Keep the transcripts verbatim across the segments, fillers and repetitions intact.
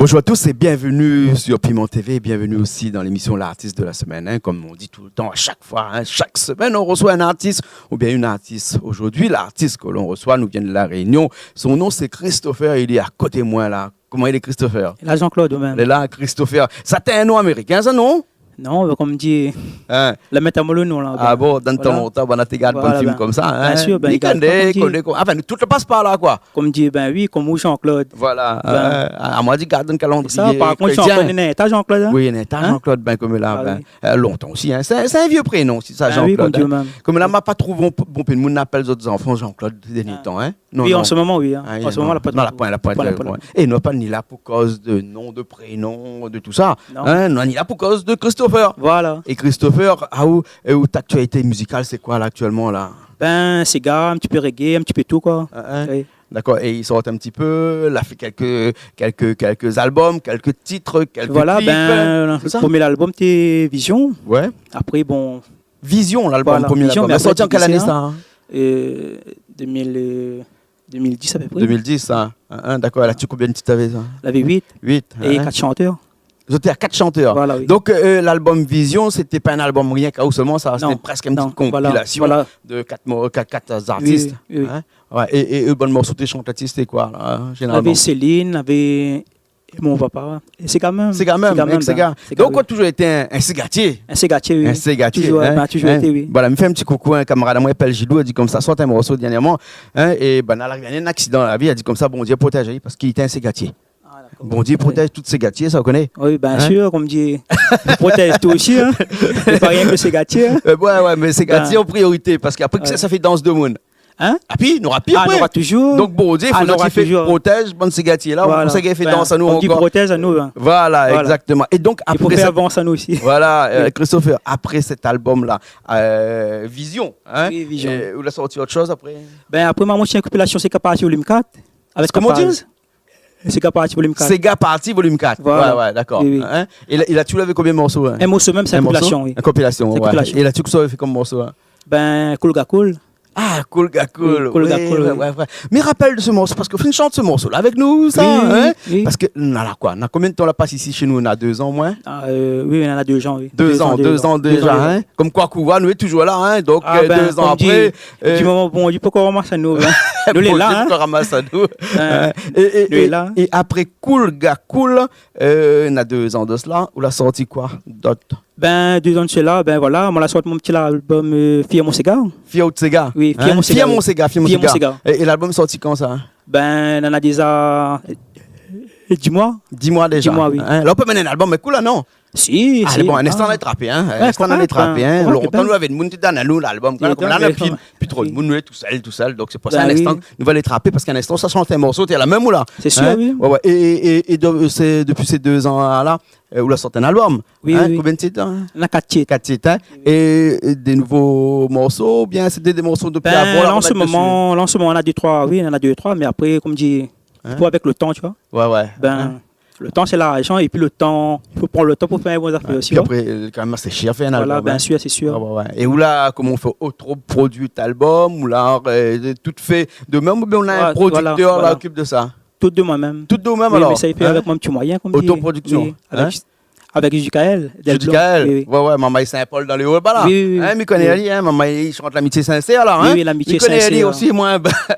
Bonjour à tous et bienvenue sur Piment T V, bienvenue aussi dans l'émission L'artiste de la semaine, hein. Comme on dit tout le temps, à chaque fois, hein, chaque semaine, on reçoit un artiste ou bien une artiste. Aujourd'hui, l'artiste que l'on reçoit nous vient de La Réunion. Son nom, c'est Christopher. Il est à côté de moi, là. Koman i lé, Christopher ? La, Jean-Claude, ou mèm. Lé la, Christopher. Sa té in non amérikin, sa, non ? Non, mé konm di, la mèt amoin lo non la. Ah bon, dan tan lontan, banna té gard bann film konmsa, hein. Bien sûr, ben, i gard, konm di, anfin, tout i pas par la, koi. Konm di, ben oui, konm ou, Jean-Claude. Voilà. Amoin di gard dan kalandrié krétien. Par kont, Jean-Claude, néna in ta Jean-Claude, hein ? Oui, néna in ta Jean-Claude, ben, konm la, ben, lontan osi, hein. Sé in vié prénon osi, sa, Jean-Claude, hein. Konm la, ma pa trouv bonpé moun i apèl zot zanfan Jean-Claude dèrnié tan, hein. Non, non. Oui, an se moman, oui, hein. An se moman, la poin, la poin. É nou pa ni la pou koz de non, de prénon, de tout sa. Non. Hein, nou ni la pou koz de Christopher. Voilà. É Christopher, aou, é out aktialité mizikal, sé koi la, aktièlman la ? Ben, séga, in ti pé reggae, in ti pé tout, koi. Hein, hein. Oui. D'accord. É i sort in ti pé, la fé kèlk, kèlk, kèlk album, kèlk tit, kèlk clip, tout sa. Voilà, ben, lo promié album té Vision. Ouais. Apré, bon, Vision, lalbum, promié album. Voilà, Vision, mé apré, la sorti an kèl ané, sa, hein ? Euh, deux mille, euh, deux mille dix à peu près. Deux mille dix, sa. Hein, hein, d'accord. La, ti konbien tit lavé, sa ? Lavé huit. Huit, hein. É kat shantèr. Zot té a kat shantèr. Voilà, oui. Donk, euh, lalbum Vision, sété pa in album rienk aou solman, sa, sété prèsk in ti konpilasion de kat mo-, kat, kat artis. Oui, oui, oui. Hein ? Ouais, é, é, é bann morso té shant, té koi, la, zénéralman ? Lavé Céline, lavé É mon papa, é séga mèm. Séga mèm, séga mèm, séga. Donk, ou la toujour été in, in ségatié. In ségatié, oui. In ségatié, hein. Toujour, ben, toujour été, oui. Voilà, mi fé in ti koukou, in kamarad amoin i apèl Gilou, li di konmsa, sort in morso dèrnièrman, hein, é ben, la, la, néna in aksidan dan la vi, li di konmsa, Bondié protèz ali, parské li té in ségatié. Ah, d'accord. Bondié protèz tout ségatié, sa, ou koné. Oui, bien sûr, konm di, li protèz tout osi, hein. Sé pa rienk ségatié, hein. Euh, ouais, ouais, mé ségatié an priorité, parské apré, kosa i fé dans demoun ? Hein ? Ah, pi, nora pi apré. Ah, nora toujour. Donk, Bondié, fo li fé protèz bann ségatié la, pou sa i fé dans anou ankor. Bondié protèz anou, hein. Voilà, exactement. É donk, apré, pou fé avans anou osi. Voilà, euh, Christopher, apré sèt album la, euh, Vision, hein, ou la sorti ot shoz apré ? Ben, apré, ma sorti in konpilasion, Séga Parti Volume quatre, avèk Kapaz. Koman i di ? Séga Parti Volume quatre. Séga Parti Volume quatre. Voilà. Ouais, ouais, d'accord. Oui, oui. Hein ? É la, é la, ou lavé konbien morso, hein ? In morso mèm, sé in konpilasion, oui. In konpilasion, ouais. É la, kosa ou la fé konm morso, hein ? Ben, Cool Gars Cool. Ah, Cool Gars Cool. Oui, Cool Gars Cool, oui. Ouais, ouais. Mi rapèl de se morso, parské ou la fine shant se morso la avèk nou, sa, hein ? Oui, oui. Parské, na la koi ? Na konbien de tan la pas isi shé nou ? Na dé zan, omoin ? Ah, euh, oui, na dé zan, oui. Dé zan, dé zan déza, hein ? Konm koi, koué, nou lé toujour la, hein ? Donk, euh, dé zan apré, euh, di moman, bon, li pé ankor ramas anou, hein. Nou lé la, hein. Pé ankor ramas anou. Hein. É, é, é apré Cool Gars Cool, euh, na dé zan de sela, ou la sorti koi dot ? Ben, dé zan de sela, ben voilà, moin la sorti mon ti album, euh, Fièr mon séga. Fièr out séga. Oui, Fièr mon séga, oui. Fièr mon séga, Fièr mon séga. É, é lalbum sorti kan, sa ? Ben, nana déza, euh, dis mois. Dis mois déza. Dis mois, oui. Hein ? La, ou pé amenn in album, mé koul la, non ? Si, si. Alé, bon, in instan, nou va trapé, hein. In instan, nou va trapé, hein. Lontan nou lavé in moun té donn anou lalbum. Lontan, mé pi, pi tro de moun, nou lé tousèl, tousèl. Donk, sé pou sa, in instan, nou va alé trapé, parské in instan, sa shant in morso, té la mèm ou la. Sé sir, oui. Ouais, ouais. É, é, é, é donk, sé, dopi sé dé zan la, euh, ou la sorti in album. Oui, oui. Konbien de tit, hein ? Na kat tit. Kat tit, hein ? É, é dé nouvo morso, oubien sé dé, dé morso dopi avan la, ou la mèt dési ? Ben, la, an se moman, la, an se moman, na dé, troi, oui, na dé, troi, mé apré, konm di, fo avèk lo tan, ou voi. Ouais, ouais. Ben, lo tan, sé larzan, épi lo tan, fo pran lo tan pou fé in bon zafèr osi, koi. Pi apré, euh, kan mèm, sé shèr fé in album, hein. Voilà, bien sûr, c'est sûr. Ouais, ouais, ouais. É ou la, koman ou fé, otoproduit out album, ou la, euh, tout fé de mèm, oubien ou na in prodiktèr la, i okip de sa ? Tout de moin mèm. Tout de ou mèm, alor ? Oui, mé sa i fé avèk mon ti moiyin, konm di. Autoproduction, hein ? Oui, avèk, avèk Judicaël Delblanc. Judicaël ? Oui, oui. Ouais, ouais, Marmaye Saint-Paul dan lé o laba la. Oui, oui, oui. Hein, mi koné ali, hein, Marmaye, li shant L'amitié sincère la, hein ? Oui, oui, L'amitié sincère. Mi koné ali osi, moin.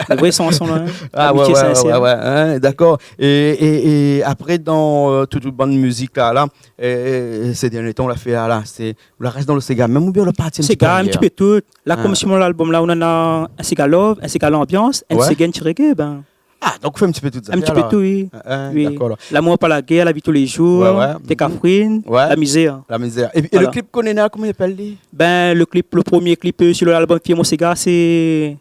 Lo vré sanson la, hein. Ah, ouais, ouais, ouais, hein, d'accord. É, é, é apré, dan, euh, tout, tout bann mizik la, la, euh, sé dèrnié tan, ou la fé la, la, sé, ou la rès dan lo séga mèm oubien ou la parti in ti pé ayèr ? Séga, in ti pé tout. La, konm si mon album la, ou nana in séga love, in séga lanbians, in séga, in ti reggae, ben. Ah, donk ou fé in ti pé tout sa, alor. In ti pé tout, oui. Hein, hein, d'accord, alor. Lamour pa la guèr, La vi tou lé jour, Té kafrine, La mizèr. La mizèr. É, é lo klip k'ou néna, koman i apèl li ? Ben, lo klip, lo promié klip, euh, si lalbum Fièr mon séga, sé,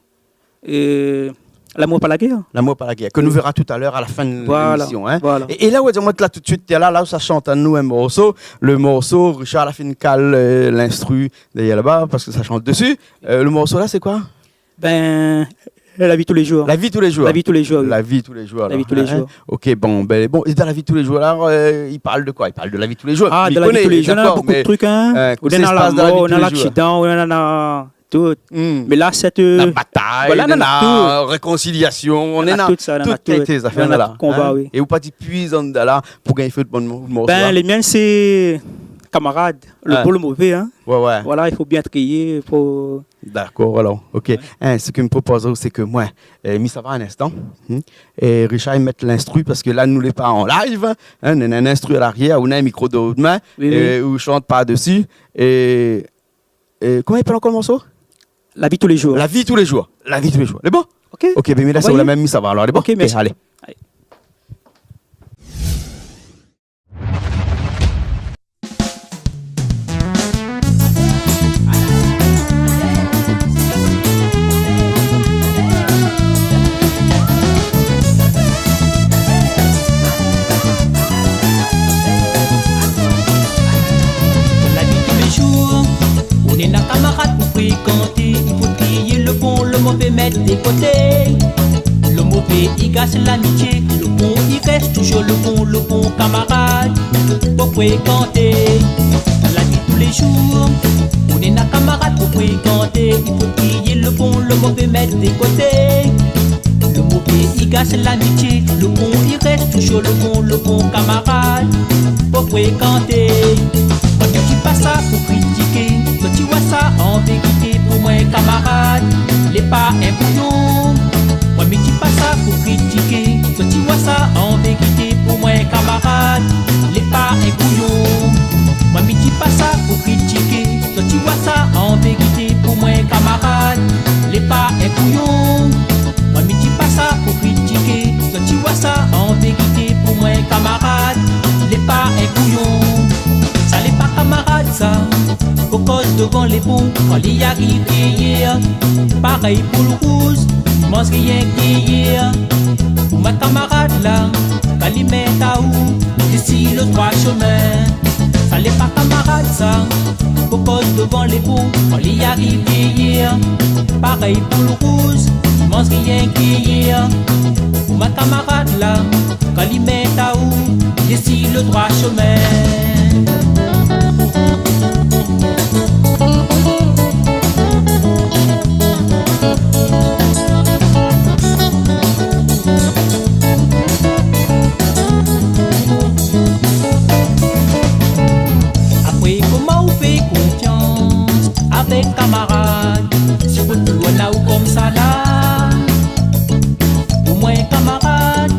euh, Lamour pa la guèr. Lamour pa la guèr, ke nou véra talèr a la fin de lémision, hein. Voilà. É, é la, ou va di amoin la tout suit, la, la, ou sa shant anou in morso, lo morso, Richard la fine kal, euh, l'instru dèrièr laba, parské sa shant dési. Euh, lo morso la, sé koi ? Ben, La vi tou lé jour. La vi tou lé jour. La vi tou lé jour, oui. La vi tou lé jour, alor, hein. La vi tou lé jour. Ok, bon, ben, bon, é dan La vi tou lé jour la, euh, i parl de koi ? I parl de la vi tou lé jour. Ah, dan La vi tou lé jour, d'accord, mé, euh, kosa i pas dan la vi tou lé jour ? Ou nana lamour, ou nana laksidan, ou nana Tout. Hmm. Mé la, sé, euh, na batay, voilà, na, na tout. Rékonsiliasion, na tout sa, na tout. Néna tout konba, oui. É ou parti puiz andan la pou gingn fé out bann mo-, morso la. Bin, lé mien, sé kamarad, le bon, le mové, hein. Ouais, ouais. Voilà, i fo bien triyé, fo... Dakor, alor, OK. Ouais. Hein, sak mi propoz, sé ke moin, euh, mi sava in instan, hmm, é Richard i mèt linstru, parske la, nou lé pa an live, hein, néna in instru a larièr, ou néna in mikro dan out min, oui, oui, é ou shant par desi, é É koman i apèl ankor le morso ? La vie tous les jours. La vie tous les jours. La vie tous les jours. Lé bon ? OK. OK, bin, mi lès aou la min, mi sava alor. Lé bon ? OK, mèrsi. OK, alé. Alé. La vi toulézour, ou néna kamarad pou frékanté, i fo triyé le bon, le mové mèt de koté. Le mové i gash lamitié, le bon i rès touzour le bon, le bon kamarad pou frékanté. La vi toulézour, ou néna kamarad pou frékanté, i fo triyé le bon, le mové mèt de koté. Le mové i gash lamitié, le bon i rès touzour le bon, le bon kamarad pou frékanté. Moin mi di pa sa pou kritiké, zot i voi sa an vérité, pou moin kamarad lé pa in kouyon. Moin mi di pa sa pou kritiké, zot i voi sa an vérité, pou moin kamarad lé pa in kouyon. Moin mi di pa sa pou kritiké, zot i voi sa an vérité, pou moin kamarad lé pa in kouyon. Moin mi di pa sa pou kritiké, zot i voi sa an vérité, pou moin kamarad lé pa in kouyon. Sa lé pa kamarad sa, pou koz dovan lé bon, kan li ariv dèrièr, parèy poul rouz, manz rienk dèrièr. Pou moin kamarad la, kan li mèt aou dési le droi shomin. Sa lé pa kamarad sa, pou koz dovan lé bon, kan li ariv dèrièr, parèy poul rouz, manz rienk dèrièr. Pou moin kamarad la, kan li mèt aou dési le droi shomin. Apré, koman ou fé konfians avèk kamarad, si ou tourn aou konmsa la? Pou moin kamarad,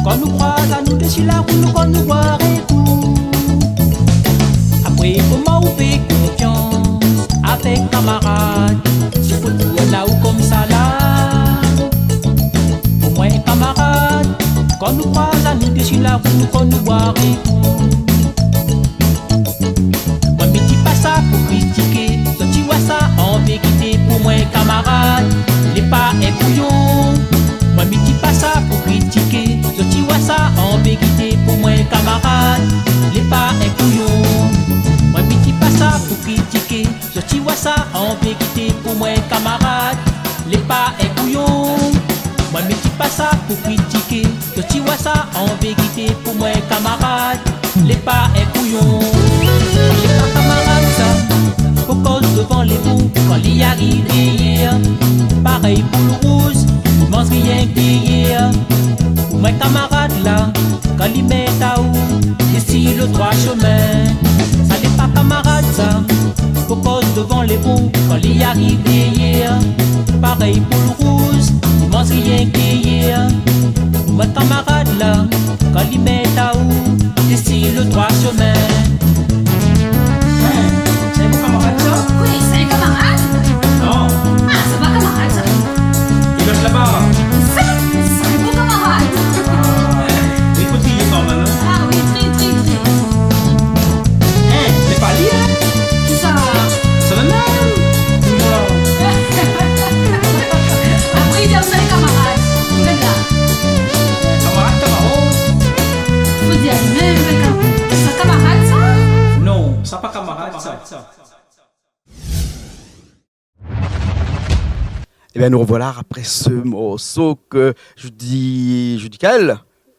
kan nou kroiz anou dési la rout, nou, kan nou boir in kou. Apré, koman ou fé konfians avèk kamarad, si ou tourn aou konmsa la? Pou moin kamarad, kan nou kroiz anou dési la rout, kan nou boir in kou. Moin mi di pa sa pou kritiké, zot i voi sa an vérité, pou moin kamarad lé pa in kouyon. Moin mi di pa sa pou kritiké, zot i voi sa an vérité, pou moin kamarad lé pa in kouyon. Moin mi di pa sa pou kritiké, zot i voi sa an vérité, pou moin kamarad lé pa in kouyon. Moin mi di pa sa pou kritiké, zot i voi sa an vérité, pou moin kamarad lé pa in kouyon. Lé pa kamarad sa, pou koz dovan lé bon, kan li ariv dèrièr, parèy poul rouz, manz rienk dèrièr. Pou moin kamarad la, kan li mèt aou dési le droi shomin. Sa lé pa kamarad sa, pou koz dovan lé bon, kan li ariv dèrièr, parèy poul rouz, manz rienk dèrièr. Pou moin kamarad la, kan li mèt aou dési le droi shomin. Hein, sé in bon kamarad sa ? Oui, sé in kamarad. Non. Ah, sé pa kamarad sa. É lot laba ? Sa, sé in bon kamarad. Ah, li fo triyé kan mèm, hein ? Ah oui, tri, tri, tri. Hein, lé pa li, hein ? Kisa ? Sa la mèm ? Non. Apré, li di sa lé kamarad. Vien la. Kamarad, kamarad. Fo dir mèm, mé kan, sa kamarad sa ? Non, sa pa kamarad sa. Ébin, nou revoilà apré se morso ke Judy, Judy Kael.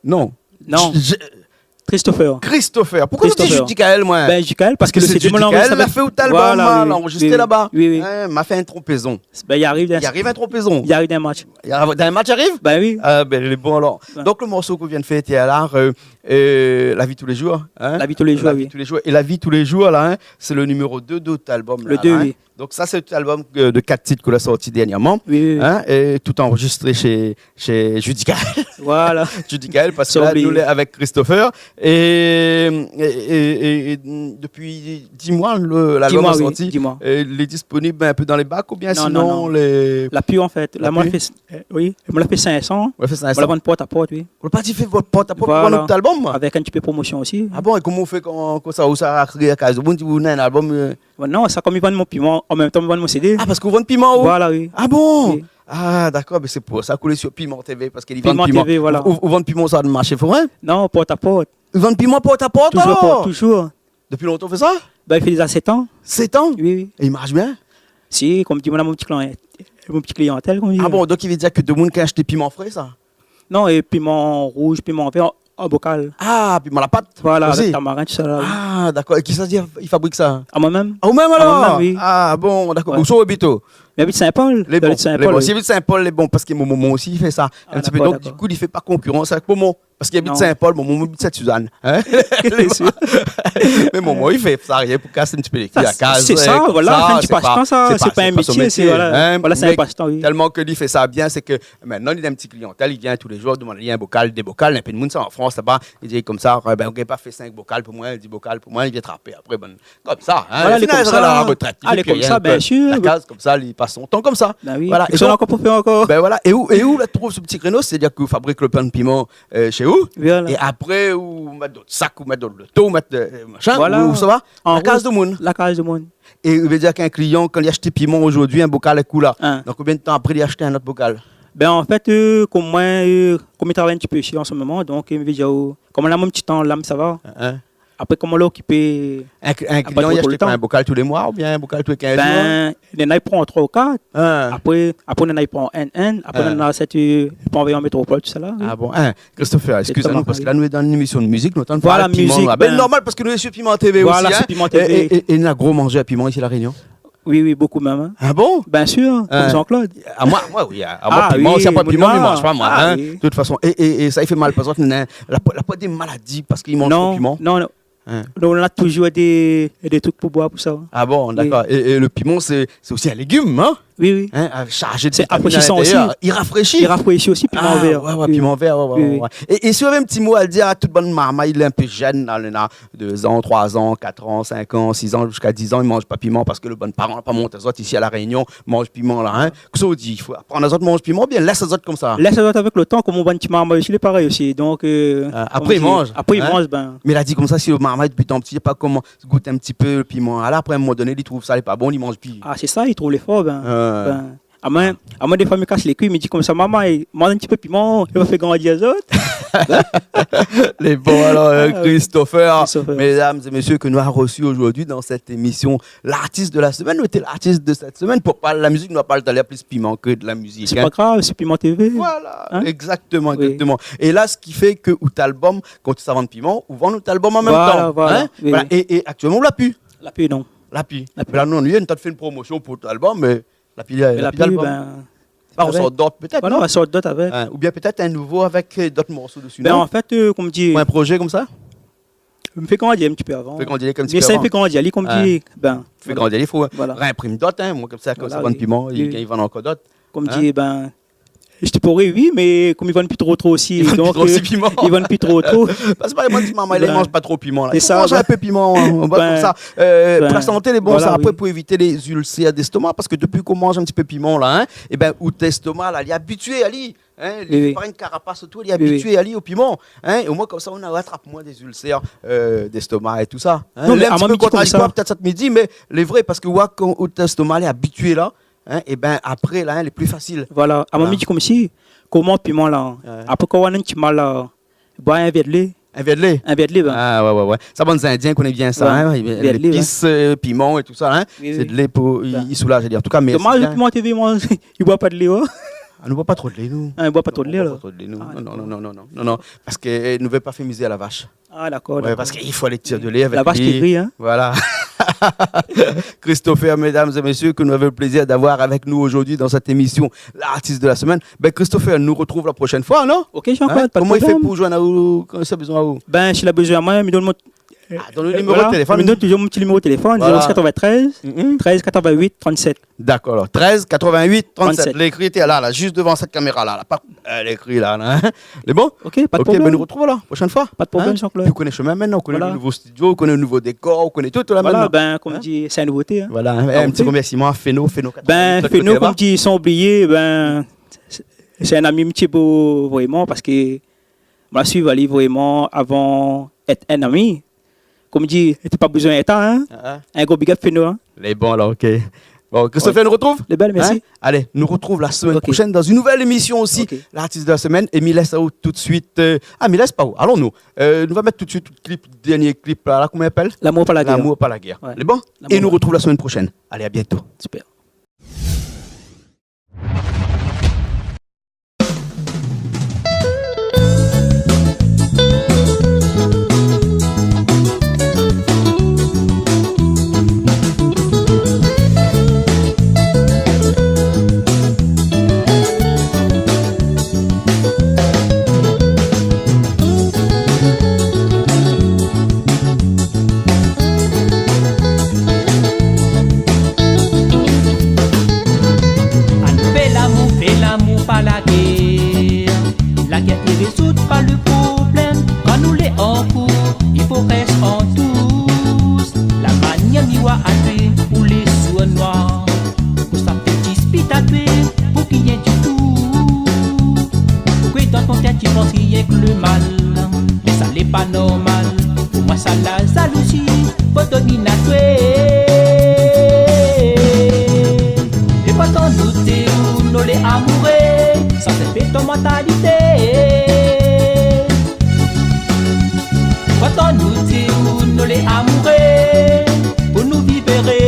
Non. Non. J-, J-, Christopher. Christopher. Poukoi ou di Christopher. Judicaël, moin ? Ben, Judicaël, parske sé Judicaël la fé out album, la anrozistré laba. Wi, wi. Hein, ma fé in tronpézon. Ben, i ariv in, i ariv in tronpézon. I ariv in match. I ariv, dan in match i ariv ? Ben wi. Ah, ben, lé bon alor. Ouais. Donk, le morso ke ou vien de fé, té la, euh, euh, La vie tous les jours, hein ? La vie tous les jours, wi. La vie tous les jours. É La vie tous les jours, la, hein, sé le numéro deux de out album, la, hein ? Le deux, wi. Donk sa, sé out album, euh, de kat tit ke ou la sorti dernièrman, hein, é tout anrozistré shé, shé Judicaël. Voilà. Judicaël, parske la, nou lé avèk Christopher. É, é, é, é, é dopi dis moi, le, lalbom la sorti. Dis moi, wi, dis moi. É lé disponib in pé dan lé bak oubien sinon lé... Non, non, non. La pi, an fèt. La pi ? La moin la fé, euh, wi, moin la fé sink san. Ou la fé sink san. Moin la vann port a port, wi. Ou la parti fé port a port pou vann out album ? Voilà. Avèk in ti pé promosion osi. Ah bon, é koman ou fé kan, kan sa, ou sa arèt a kaz demoun, ou néna in album, euh, Bon, non, sa, kom mi vann mon piman, an mèm tan mi vann mon CD. Ah, parske ou vann piman, ou ? Voilà, wi. Ah bon ? Wi. Ah, dakor, mé sé pou sa ke ou lé sur Piment TV, parske li vann piman. Piment TV, voilà. Ou, ou, ou vann piman sa dan marshé forin ? Non, port a port. Ou vann piman port a port, alor ? Toujour port, toujour. Dopi lontan ou fé sa ? Ben, i fé déza sèt an. Sèt an ? Wi, wi. É i marsh bien ? Si, kom di, moin néna mon ti klian-, mon ti kliantèl, kom di. Ah bon, donk i vé dir ke demoun i ashèt piman fré, sa ? Non, é piman rouz, piman vèr, an bokal. Ah, piman la pat osi ? Voilà, avèk tamarin, tousa la, wi. Ah, dakor. É kisa i, i fabrik sa ? Amoin mèm. Ah, ou mèm alor ? Amoin mèm, wi. Ah bon, dakor. Ouais. Ousa ou abit, ou ? Mi abit Saint-Paul. Lé bon, lé bon. Si ou abit Saint-Paul, lé bon, parske mon momon osi i fé sa. Ah, dakor, dakor. In ti pé. Donk, di kou, li fé pa konkirans avèk momon. Parske li abit Saint-Paul, momon i abit Sainte-Suzanne. Hein ? Bien sûr. Mé momon i fé sa rienk pou kas in ti pé lé kui a kaz, sé sa, voilà, sé in ti pastan sa, sé pa in métié, sé, voilà, voilà, sé in pastan, wi. Tèlman ke li fé sa bien, sé ke Mintnan, li néna in ti kliantèl, li vien tou lé jour, li domann in bokal, dé bokal, in pé d'moun sa an Frans laba, li di konmsa, eh ben, ou gingn pa fé sink bokal pou moin, dis bokal pou moin, li vien trapé apré, bon, konmsa, hein. Voilà, li fini, lé konmsa. Li sra a la retrèt, li fé pi rien, bien sir. Ah, lé konmsa, bien sir. La kaz konmsa, li pas son tan konmsa. Ben wi. Voilà. É donk, sa, ou na ankor pou fé ankor. Ben voilà. É ou, é ou la trouv so ti kréno, sétadir ke ou fabrik lo pin d'piman, euh, shé ou, voilà, é apré ou mèt dan out sak, ou mèt dan out loto, ou mèt, euh, machin, voilà, ou sa va ? An rout. La kaz d'moun. La kaz d'moun. É, vé dir k'in klian, kan li ashèt piman zordi, in bokal lé kou la. Hein. Donk, konbien d'tan apré li ashèt in ot bokal ? Ben, an fèt, euh, kom moin, euh, kom mi travay in ti pé isi an se moman, donk, euh, vé dir, euh, kom moin néna mon ti tan la, sa va. Hein, hein. Apré, kom moin lé okipé, in kl-, in klian, li ashèt pa in bokal tou lé moi, oubien in bokal tou lé kinz jour ? Ben, néna i pran troi ou kat. Hein. Apré, apré, néna i pran inn, inn. Apré, néna sèt, euh, i pran vèr an métropol, tousa la, wi. Ah bon, hein. Christopher, ékskiz anou, parske la, nou lé dan in émision de mizik, nou antann parl piman, nou. Voilà, mizik, ben, normal, parske nou lé sur Piment TV osi, hein. Voilà, sur Piment TV. É, é, é, é néna gro manzèr piman isi La Rényon ? Wi, wi, bokou mèm, hein. Ah bon ? Bien sir, kom Jean-Claude. Ah, moin, moin, wi, ah, moin, piman, si na pa piman, mi manz pa, moin, hein, de tout fason. É, é, é sa i fé mal, par égzanp, néna la, la plipar dé maladi parske i manz tro piman. Non, non, non. Hein. Donk, nou na toujour dé, dé truk pou boir pou sa, hein. Ah bon, dakor. Wi. É, é lo piman, sé, sé osi in légim, hein ? Wi, wi. Hein, euh, sharzé de vitamine a l'intérieur. Sé rafréchisan osi. I rafréshi. I rafréshi osi, piman vèr. Ah, ouais, ouais, piman vèr, ouais, ouais, ouais. Wi. É, é si ou navé in ti mo a dir a tout bann marmay, lé in pé jenn la, néna dé zan, troi zan, kat an, sink an, sis an, ziska diz an, i manz pa piman parske lo bann paran la pa mont azot isi La Rényon manz piman la, hein. Kosa ou di ? I fo aprann azot manz piman oubien lès azot konmsa ? Lès azot avèk lo tan, kom bann ti marmay osi, lé parèy osi. Donk, euh, apré i manz, hein ? Apré i manz, ben. Mé la di konmsa, si lo marmay dopi tan pti, li la pa komans gout in ti pé lo piman, ala, apré, a in moman doné, li trouv sa lé pa bon, li manz pi. Ah, sé sa, li trouv lé for, ben. Euh. Ben, amoin, amoin, défoi, mi kas lé kui, mi di konmsa, marmay, manz in ti pé piman, li va fé grandi azot. Lé bon, alor, euh, Christopher, mesdames et messieurs, ke nou la resi zordi dan sèt émision, l'artiste de la semaine, ou lété l'artiste de cette semaine. Pou parl la mizik, nou va parl talèr plis piman ke de la mizik, hein. Sé pa grav, sé Piment TV. Voilà, exactement, exactement. Wi. É la, sak i fé ke out album, kan ou sa vann piman, ou vann out album an mèm tan, hein. Voilà, voilà. Wi. Voilà. É, é aktièlman, ou la pi. La pi, non. La pi. La pi. Mé la, nou, nou, nou la fé in promosion pou out album, mé la pi, euh, la pi d'album. Mé la pi, ben, ou sort dot pétèt, non ? Voilà, ou sort dot avèk. Hein, oubien pétèt in nouvo avèk, euh, dot morso dési, non ? Ben, an fèt, euh, kom di, ou na in projé konmsa ? Mi fé grandi in ti pé avan. Fé grandi in ti pé avan. Mé sa, mi fé grandi, kom di, ben, fé grandi, i fo réinprim dot, hein. Moin, konmsa, kan sa vann piman, i gingn vann ankor dot. Voilà, wi. Wi, wi. Kom di, ben, mi té pouré, wi, mé kom i vann pi tro tro osi, donk, euh, i vann pi tro tro. Parske, par égzanp, bann ti marmay la, i manz pa tro piman la. Sé sa, i manz in pé piman, hein, konmsa. Euh, pou la santé, lé bon sa. Voilà, wi. Apré, pou évit lé zilsèr d'estoma, parske dopi k'ou manz in ti pé piman la, hein, é ben, out estoma la, li lé abitié ali. Hein, li fé pa in karapas otour, li lé abitié ali o piman, hein, é omoin konmsa, ou na ratrap moin dé zilsèr, euh, d'estoma é tousa, hein. Non, mé amoin, mi di konmsa. Lé in ti pé kontradiktwar pétèt sak mi di, mé lé vré, parske, ouais, kan out estoma lé abitié la, hein, é ben, apré la, hein, lé pli fasil. Voilà. Amoin, mi di konmsi, koman piman la, hein. Ouais. Apré, kan ou na in ti mal la, boir in vèr d'lé. In vèr d'lé ? In vèr d'lé, ben. Ah, ouais, ouais, ouais. Sa, bann Zindien i koné bien sa, hein. Ouais, vèr d'lé, ouais. Lépis, euh, piman é tousa, hein. Wi, wi. Sé d'lé pou, i, i soulaz, mi vé dir. An tou ka, mèrsi bien. Domaz, Piment TV, moin, i boir pa d'lé, ouais. Ah, nou boir pa tro d'lé, nou. Ah, nou boir pa tro d'lé, alor. Non, non, non, non, non, non. Parske, eh, nou vé pa fé mizèr la vash. Ah, dakor, dakor. Ouais, parske i fo alé tir de lé avèk li. La vash ki gri, hein. Voilà. Christopher, mesdames et messieurs, que nous avons le plaisir d'avoir avec nous aujourd'hui dans cette émission, l'artiste de la semaine. Ben, Christopher, nou retrouv la proshèn foi, non ? Ok, Jean-Claude, pa de problèm. Hein ? Koman i fé pou joinn aou, kan sa bezoin aou ? Ben, si la bezoin amoin, mi donn mon Ah, donn le numéro de téléfone. Voilà. Mi donn toujour mon ti numéro de téléfone, zéro six quatre-vingt-treize, treize quatre-vingt-huit, trente-sept. Dakor, alor, treize quatre-vingt-huit, trente-sept. Trente-sept. Lékri té la, la, zis dovan sèt kaméra la, la, pa, euh, lékri la, la, hein. Lé bon ? Ok, pa de problèm. Ok, ben, nou retrouv la proshèn foi. Pa de problèm, Jean-Claude. Hein ? Pi ou koné shomin mintnan, ou koné le nouvo studio, ou koné le nouvo dékor, ou koné tout la mintnan. Voilà, ben, konm mi di, sé in nouvoté, hein. Voilà, hein. Ah, in ti remèrsiman a Feno, Feno. Ben, Feno, konm mi di, san oublié, ben, sé, sé in ami in ti pé vréman, parske moin la suiv ali vréman avan èt in ami. Konm mi di, té pa bezoin èt, hein. Ah, ah. In gro big up, Feno, hein. Lé bon, alor, ok. Bon, Christopher, nou retrouv ? Lé bèl, mèrsi. Hein ? Alé, nou retrouv la semèn proshèn dan in nouvèl émision osi, l'artiste de la semaine. É mi lès aou tout de suite, euh, ah, mi lès pa ou. Alon nou. Euh, nou va mèt tout de suite le clip, dernié clip la, la, koman i apèl ? L'amour pas la guerre. L'amour pas la guerre. Ouais. Lé bon ? L'amour pas la guerre. É nou retrouv la semèn proshèn. Alé, à bientôt. Super. Ann fé lamour, fé lamour, pa la guèr. La guèr i rézoud pa le problèm. Kan nou lé an koup, i fo rès an dous. La manièr mi oi atwé, ou lé sournoir. Pou sa fé dispit atwé, pou ki rien ditou. Poukwé dan ton tèt i pans rienk le mal ? Mé sa lé pa normal. Pou moin sa la zalouzi, fo domine atwé. É pourtan nou té ou nou lé amouré, sa sé pé ton mantalité. Pourtan nou té ou nou lé amouré, pou nou viv éré.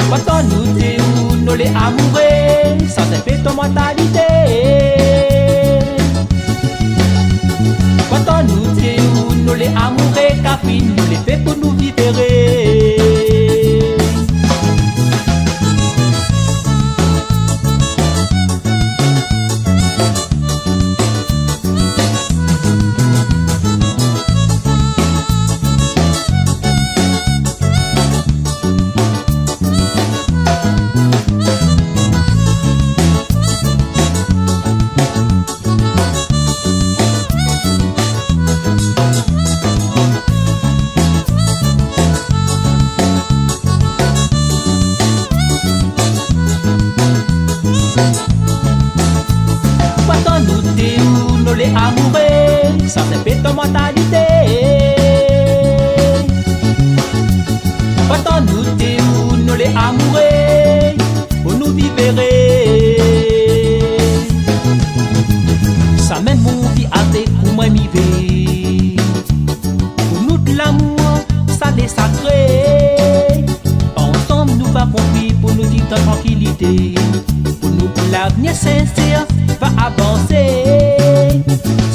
Pourtan nou té ou nou lé amouré, sa sé pé ton mantalité. Pourtan nou té ou nou lé amouré, kafine nou lé fé pou nou viv éré. Pourtan nou té ou nou lé amouré, sa sé pé ton mantalité. Pourtan nou té ou nou lé amouré, pou nou viv éré. Sa mèm mon vi avèk ou moin mi vé. Pou nou lamour sa lé sakré. Ansanm nou va konstwi pou nou viv dan trankilité. Pou nou lavenir sinsèr va avansé.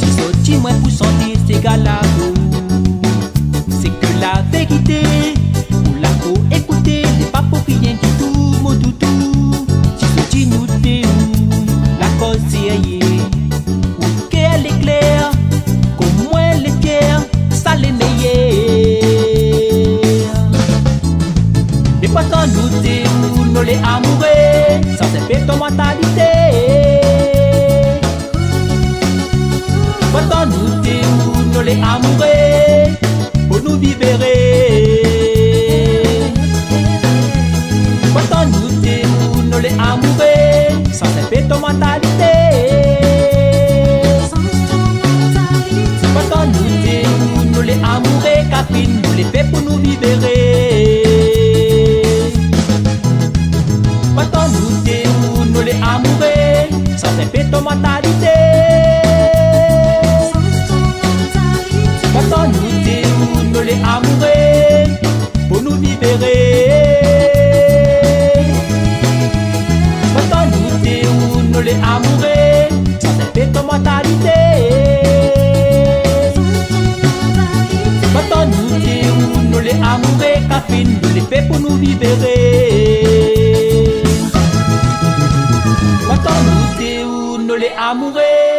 Si zot di moin pou santé sé galabo, sé ke la vérité. Ou la pou ékouté, lé pa pou rien ditou, mon toutou. Si zot di nou té ou, la koz sérié. Ou kèr lé klèr, konm moin lé fièr, sa lé méyèr. Mé pourtan nou té ou nou lé amouré, sa sé pé ton mantalité. Pourtan nou té ou nou lé amouré, pou nou viv éré. Pourtan nou té ou nou lé amouré, sa sé pé ton mantalité. Pourtan nou té ou nou lé amouré, kafine nou lé fé pou nou viv éré. Pourtan nou té ou nou lé amouré, sa sé pé ton mantalité. Pourtan nou té ou nou lé amouré, pou nou viv éré. Amouré, sa sé pé ton mantalité. Kan nou di ou nou lé amouré, kafine nou lé fé pou nou vibéré. Kan nou di ou nou lé amouré,